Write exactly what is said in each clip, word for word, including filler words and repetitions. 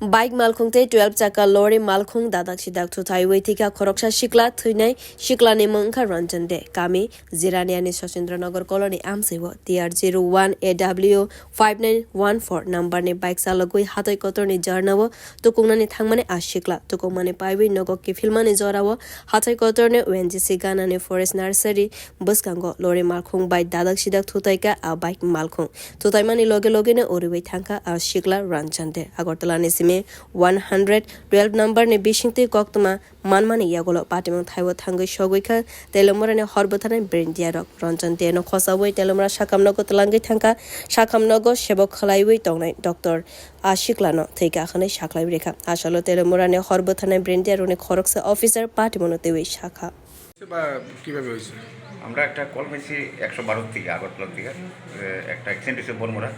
Bike malkhung tei twelve chakka lorry malkhung dadak sidak thuthaiwi thwikha khoroksa sikla. Thwinai siklani mung wngkha Ranjan De, kami Jiraniani Sachindranagar colony amsaibo T R zero one A W five nine one four numberni bike chalogwi hatoi kotorni jarnao tukungnani thangmani a sikla. Tukungmani paiwi nogo kiphilmani jorao hatoi kotorni O N G C ganani forest nursery bwskango lorry malkhung bai dadak sidak thutaikha a bike malkhung. Thutaimani loge logeno uriwi thangkha a sikla Ranjan De. Agartalani simi one hundred twelve numberni bisingtwi koktwma manmani yagulo patimung thaibo thangwi sogwi kha Telemurani hor bwtharnai brindiarok. Ranjan Deno khosawi Telemura sakhamnogo twlangwi thangkha, sakhamnogo sebok khwlaiwi tongnai doctor a siklano thwikha hwnwi saklaiwi rikha. Asalo Telemurani hor bwtharnai brindiarokni khoroksa officer patimungno twiwi sakha. বা কিভাবে হয়েছে? আমরা একটা কল পাইছি একশো বারো থেকে, আগরতলা থেকে, যে একটা অ্যাক্সিডেন্ট হয়েছে বর্মরা।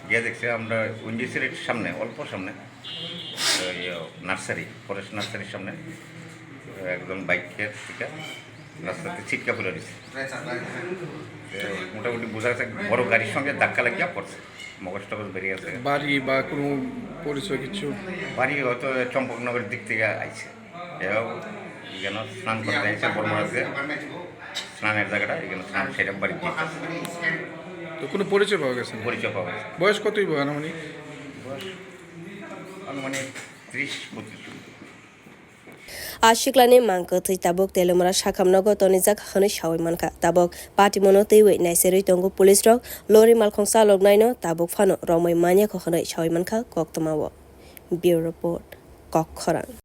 গিয়ে দেখছে আমরা উইন্ডি সিলেট সামনে, অল্প সামনে, ওই, ইয়ে, নার্সারি, ফরেস্ট নার্সারির সামনে, একজন বাইকের থেকে রাস্তাতে ছিটকা পড়ে রয়েছে। তো মোটামুটি বোঝা যাচ্ছে বড় গাড়ির সঙ্গে ধাক্কা লাগিয়া পড়ছে, মগজ টগজ বেরিয়ে আছে। বাড়ি বা কোনো পরিচয় কিছু? বাড়ি হয়তো চম্পকনগরের দিক থেকে আইছে। এরাও এখানে স্নান করতে এসে বর্মরাতে স্নানের জায়গাটা, এখানে স্নান সেরে বাড়ি গিয়েছে। তো কোনো পরিচয় পাওয়া গেছে না? পরিচয় পাওয়া গেছে। বয়স কতই বা আনুমানিক? বয়স আনুমানিক ত্রিশ পঁচিশ। A siklani mang kwthwi tabuk Telemura sakhamnogo tonijak hwnwi sawi mankha. Tabuk patimungno twiwi naiserwi tongo police rok, lorry malkhung chaloknaino tabuk phano romwi manyakho hwnwi sawi mankha koktwmao. Bureau Report, Kokkhorang.